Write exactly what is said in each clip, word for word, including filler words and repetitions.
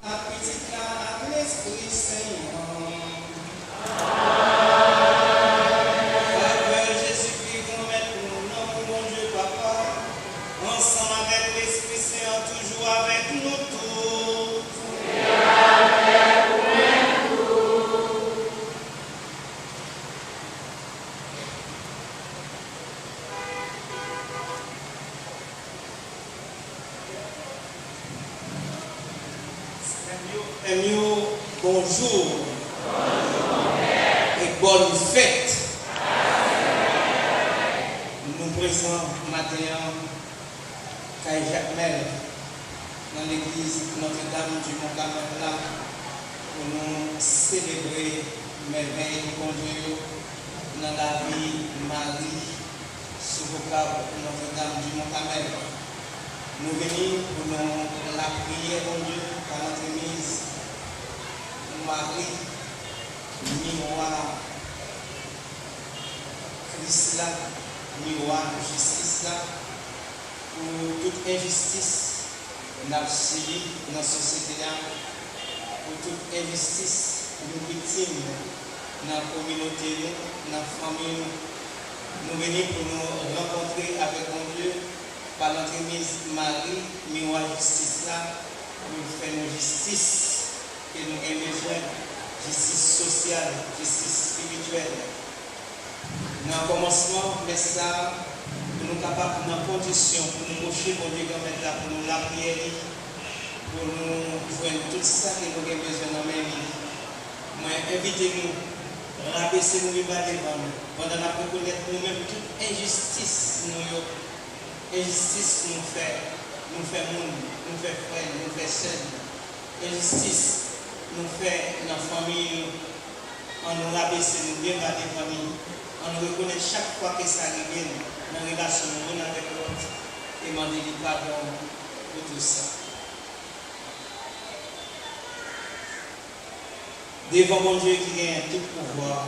Ak Pitit la, ak Lespri Sen an. Favè Jezikri, Granmèt nou, lanmou Bondye Papa, ansanm avèk Lespri Sen an, toujou avèk nou tout. Frè m yo, sè m yo, bonjou e bòn fèt. Nou prezan maten an kay Jakmèl, nan legliz Notre Dame du Mont Carmel la, pou nou selebre mèvèy Bondye yo nan lavi Mari sou vokab Notre Dame du Mont Carmel. Nou vini pou nou lapriyè Bondye pa lantremiz Mari, miwa Kris la, miwa jistis la, pou tout enjistis n ap sibi nan sosyete a, pou tout enjistis nou viktim nan kominote nou, nan fanmi nou. Nou vini pou nou rankontre avèk Bondye pa lantremiz Mari, miwa jistis la, pou l fè nou jistis ke nou gen bezwen, jistis sosyal, jistis espirityèl. Nan kòmansman mès sa a, pou nou kapab nan kondisyon pou nou pwoche Bondye Granmèt la, pou nou lapriyè li, pou nou jwenn tout sa ke nou gen bezwen nan men li. Mwen envite nou rabese nou byen ba devan nou, pandan n ap rekonèt nou menm tout enjistis nou yo, enjistis nou fè, nou fè moun, nou fè frè n, nou fè sè n, enjistis nou fè nan fanmi nou. Ann nou rabese nou byen ba devan li. Ann nou rekonèt chak fwa ke sa rive n nan relasyon nou youn avèk lòt e mande li padon pou tou sa. Devan Bondye ki genyen tout pouvwa,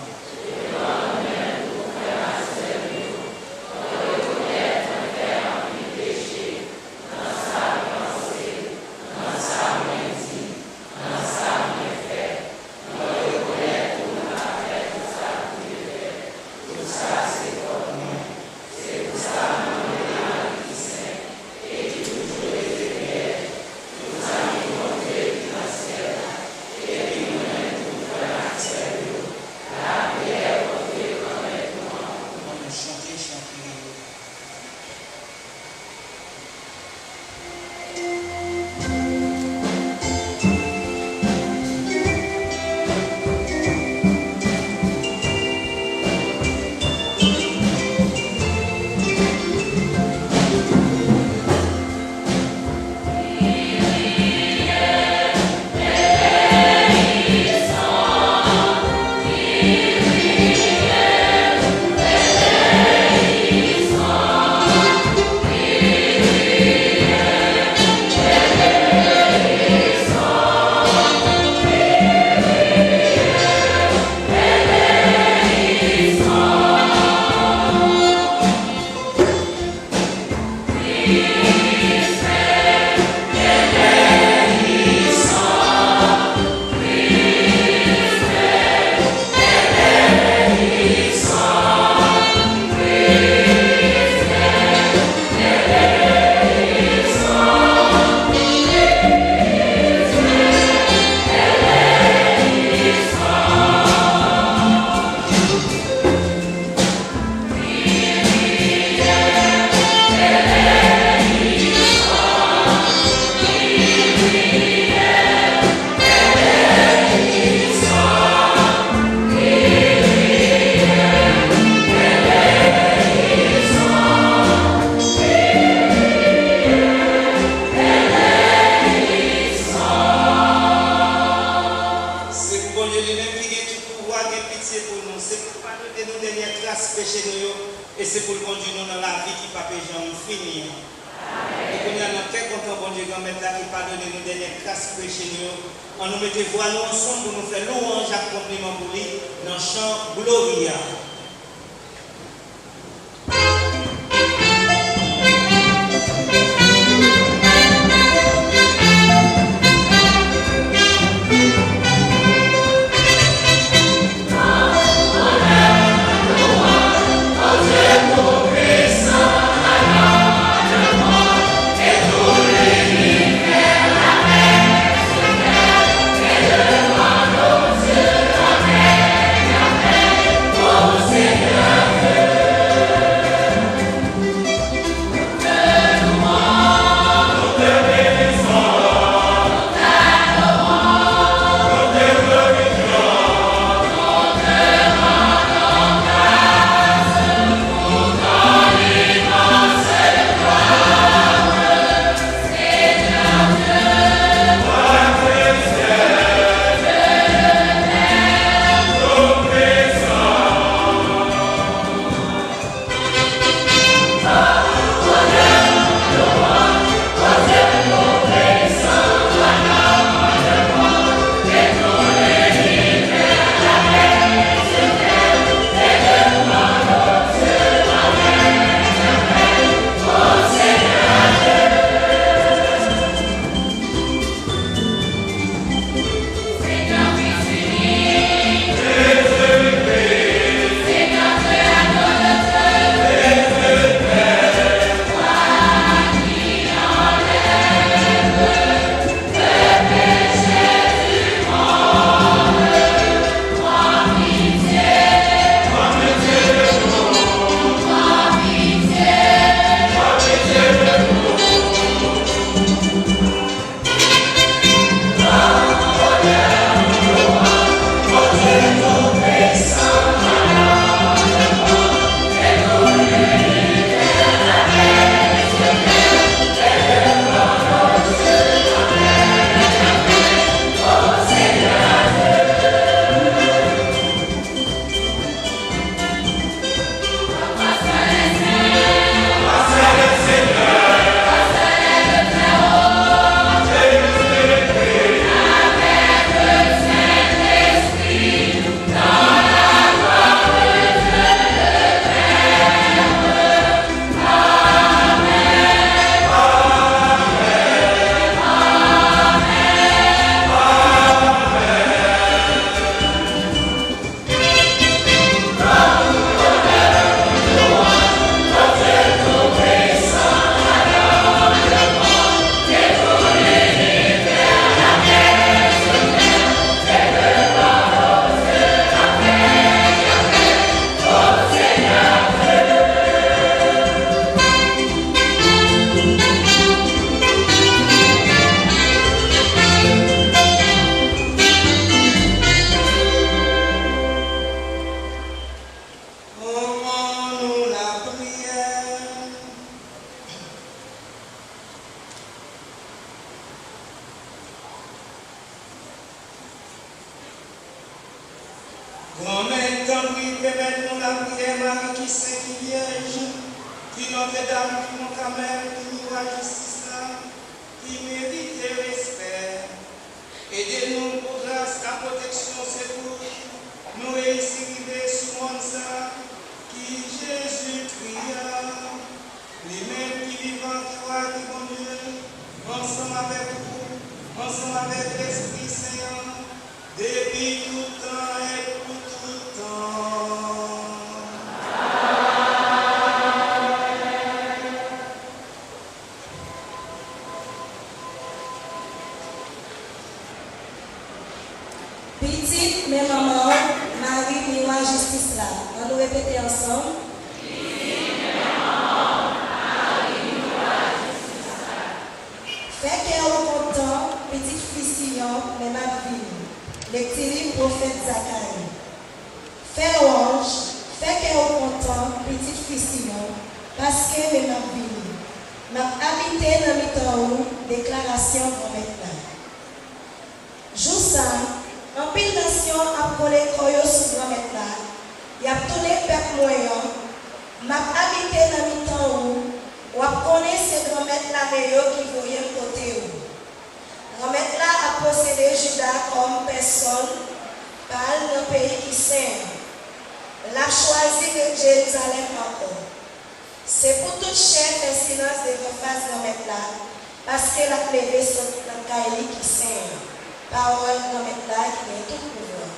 Granmèt la ki padone nou dènye kras peche nou yo, ann nou mete vwa nou ansanm pou nou fè lwanj ak konpliman pou li nan chan gloriya. Kòman nou lapriyè? Granmèt, tanpri, pèmèt nou lapriyè Mari ki sen, ki vyèj, ki Nòtredam, ki Mont Kamèl, ki miwa jistis la, ki merite respè. Ede nou pou gras ak pwoteksyon, sekou, nou reyisi rive sou mòn sa ki Jezikri a, li menm ki vivan, ki wa, ki Bondye, ansanm avèk ou, ansanm avèk Lespri Sen an, depi tout tan e pou tout tan. Pitit, men manman w, Mari, miwa jistis la. Ann nou repete ansanm. Fè kè w kontan, pitit fi Siyon, men m ap vini. Lekti liv pwofèt Zacharie. Fè lwanj, fè kè w kontan, pitit fi Siyon, paske men m ap vini. M ap abite nan mitan ou, deklarasyon Granmèt la. Jou sa a, anpil nasyon ap kole kò yo sou Granmèt la, y ap tounen pèp mwen an, m ap abite nan mitan ou, w ap konnen se Granmèt lame yo ki voye m kote ou. pèsonn pa al nan peyi ki sen an. L ap chwazi ret Jerizalèm ankò. Se pou tout chè fè silans devan fas Granmèt la, paske l ap leve sot nan kay li ki sen an. Pawòl Granmèt la ki gen tout pouvwa.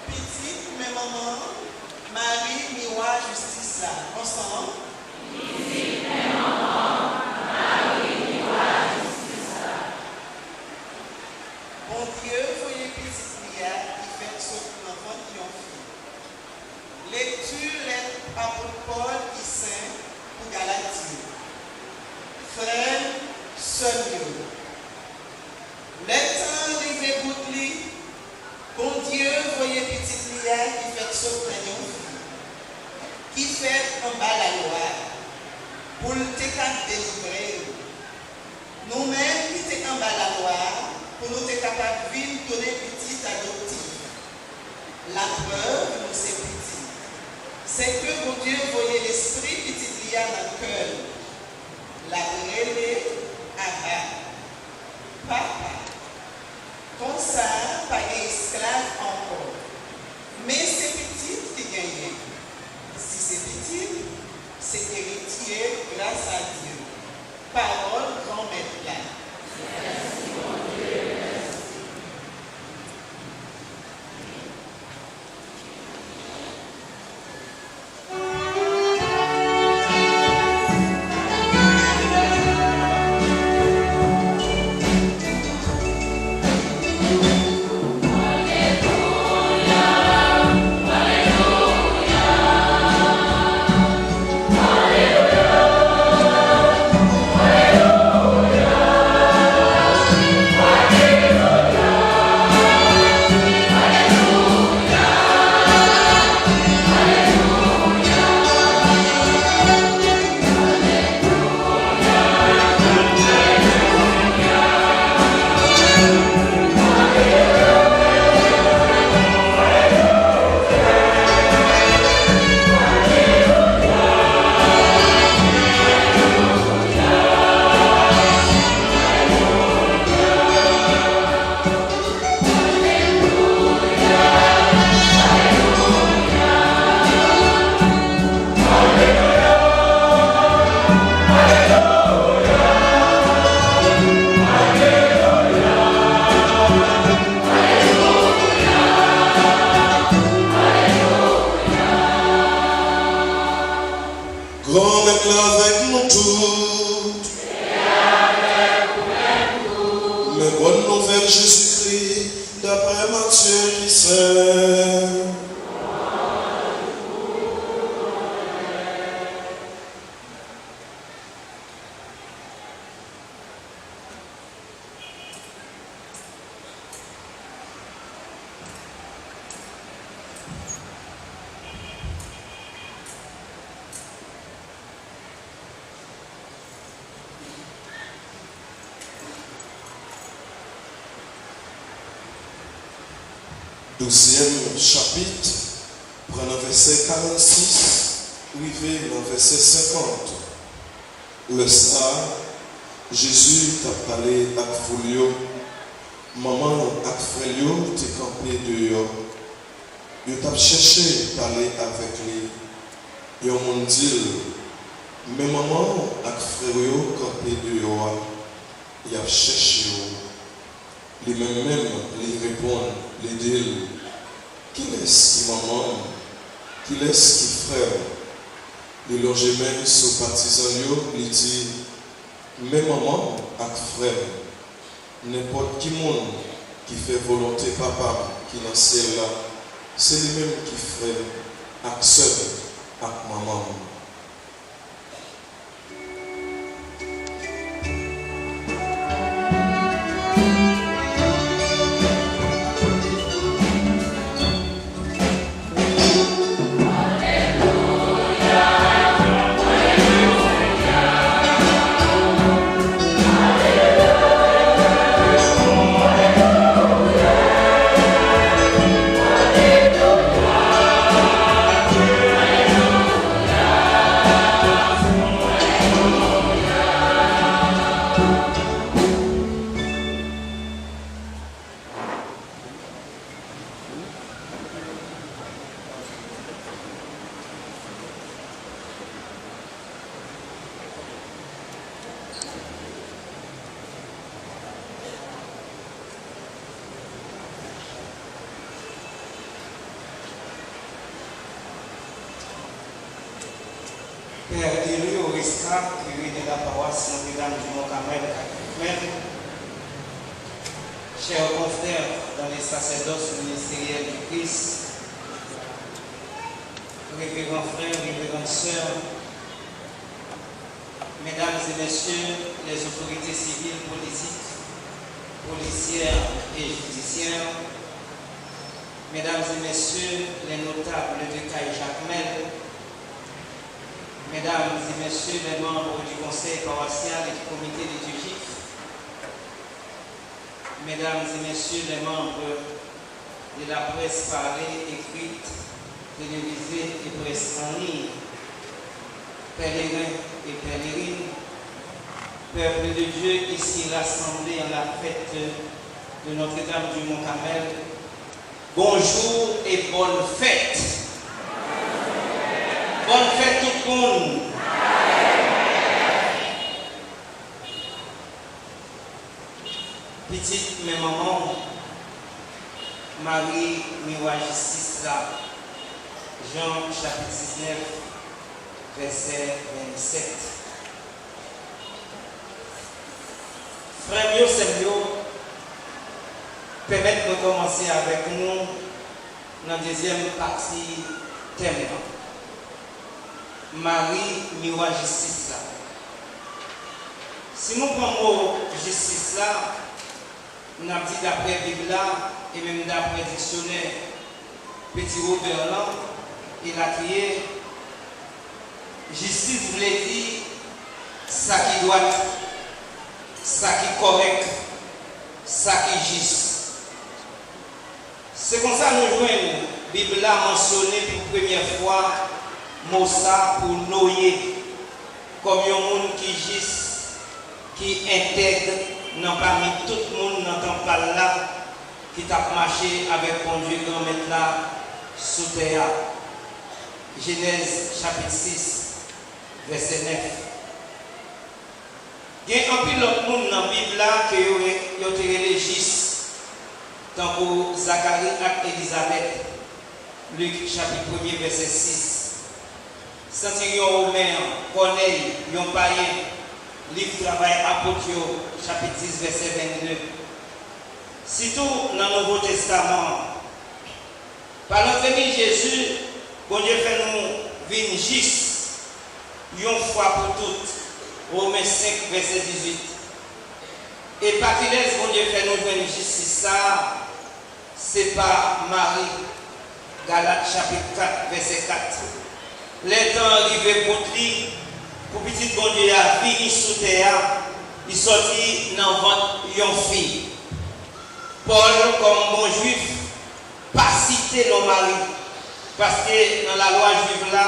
Pitit, men manman, Mari, miwa jistis la. Ansanm. Bondye voye Pitit li a ki fèt sot nan vant yon fi. Lekti lèt apot Pòl ki sen pou Galati yo. Frè m, sè m yo, lè tan an rive bout li, Bondye Bondye voye Pitit li a ki fèt sot nan yon fi, ki fèt anba lalwa a, pou l te ka delivre nou. Nou menm ki te anba lalwa a, pou nou te kapab vin tounen pitit adoptif. Laprèv nou se pitit. Sèke Bondye voye Lespri Pitit li a nan kè nou. L ap rele, Aba, Papa. Konsa, pa gen esklav ankò, men se pitit ki genyen. Si se pitit, se eritye gras a Dye. Pawòl Granmèt la. Granmèt la avèk nou tout. Men bòn nouvèl Jezikri daprè Matye ki sen. Douzyèm chapit, pran nan vèsè karannsis rive nan vèsè senkant. Lè sa a, Jezi t ap pale ak foul yo. Manman l ak frè l yo te kanpe deyò. Yo t ap chèche pale avèk li. Yon moun di l, "Men manman w ak frè w yo kanpe deyò a, y ap chèche w." Li menm menm, li reponn, li di l, "Kilès ki manman m? Kilès ki frè m?" Li lonje men sou patizan l yo, li di, "Men manman m ak frè m. Nenpòt ki moun ki fè volonte Papa m ki nan syèl la, se li menm ki frè m ak sè m ak manman m." Père Élie Orisca, curé de la paroisse Notre-Dame du Mont Carmel à Kafou, chers confrères dans le sacerdoce ministériel du Christ, révérends frères, révérentes sœurs, Mesdames et messieurs les autorités civiles, politiques, policières et judiciaires, Mesdames et Messieurs les notables de Cayes-Jacmel, Mesdames et Messieurs les membres du Conseil paroissial et du Comité liturgique, Mesdames et Messieurs les membres de la presse parlée, écrite, télévisée et presse en ligne, pèlerins et pèlerines, peuple de Dieu ici rassemblé en la fête de Notre-Dame du Mont Carmel, bonjou e bòn fèt. Bòn fèt tout moun. Pitit men manman w, Mari miwa jistis la, Jan chapit diznèf, vèsè vennsèt. Frè m yo, sè m yo, pèmèt mwen kòmanse avèk nou nan dezyèm pati tèm nan. Mari miwa jistis la. Si nou pran mo jistis la, n ap di daprè Bib la e menm daprè diksyonè Petit Robert lan, elatriye, jistis vle di sa ki dwat, sa ki kòrèk, sa ki jis. Se konsa nou jwenn Bib la mansyone pou premyè fwa mo sa pou Noye kòm yon moun ki jis, ki entèg nan pami tout moun nan tan pa l la ki t ap mache avèk Bondye Granmèt la sou tè a. Jenèz chapit sis, vèsè nèf. Gen anpil lòt moun nan Bib la ke yo re-, yo te rele jis, tankou Zakari ak Elizabèt, Lik chapit premye, vèsè sis. Santiryon women an, Kònèy, yon payen, Liv Travay Apot yo, chapit dis, vèsè vennde. Sitou nan Nouvo Testaman an, pa lantremiz Jezi, Bondye fè nou vin jis yon fwa pou tout, Women senk, vèsè dizuit. E pa kilès Bondye fè nou jwenn jistis sa a? Se pa Mari. Galat chapit kat, vèsè kat. Lè tan an rive bout li pou Pitit Bondye a vini sou tè a, li sòti nan vant yon fi. Pòl, kòm bon Jwif, pa site non Mari, paske nan lalwa jwif la,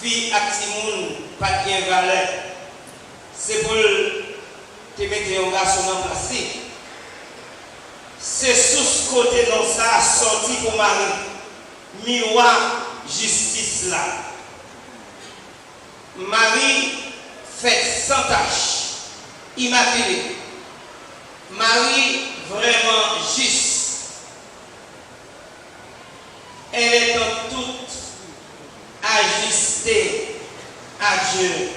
fi ak timoun pa t gen valè. Se pou l te mete yon gason nan plas li. Se sous kote non sa a sòti pou Mari, miwa jistis la. Mari fèt san tach, imakile. Mari vrèman jis. Elle est en tout ajustée à Dieu.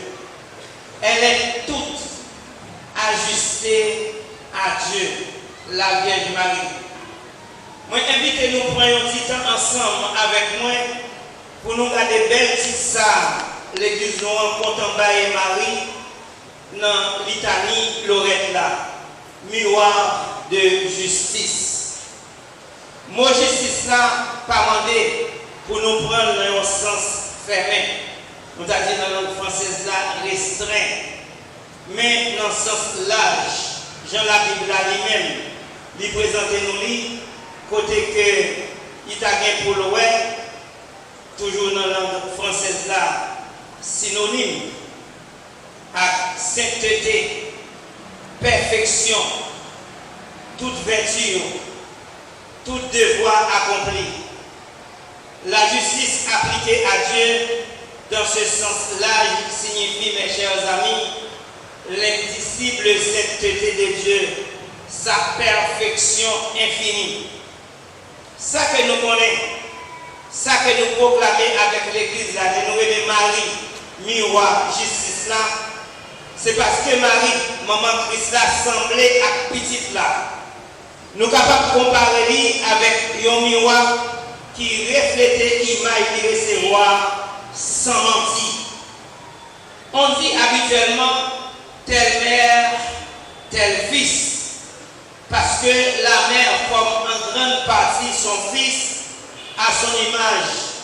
Elle est toute ajustée à Dieu, la Vierge Marie. Mwen envite nou pran yon ti tan ansanm avèk mwen pou nou gade bèl tit sa a legliz nou an kontan bay Mari nan litani lorèt la, Miroir de justice. Mo jistis la pa mande pou nou pran l nan yon sans fèmen, nou ta di nan lang fransèz la, restren, men nan sans laj, jan Labib la li menm, li prezante nou li, kote ke li ta gen pou l wè, toujou nan lang fransèz la, sinonim ak sentete, pèfeksyon, tout vèti yo, tout devwa akonpli. La justice appliquée à Dieu dans ce sens-là signifie, mes chers amis, l'indicible sainteté de Dieu, sa perfection infinie. Sa ke nou konnen, sa ke nou pwoklame avèk legliz la, lè nou rele Mari miwa jistis la, se paske Mari, manman Kris la, sanble ak pitit la. Nou kapab konpare li avèk yon miwa ki reflete imaj li resevwa san manti. On dit habituellement, telle mère, tel fils. Pas Que la mère forme en grande partie son fils à son image.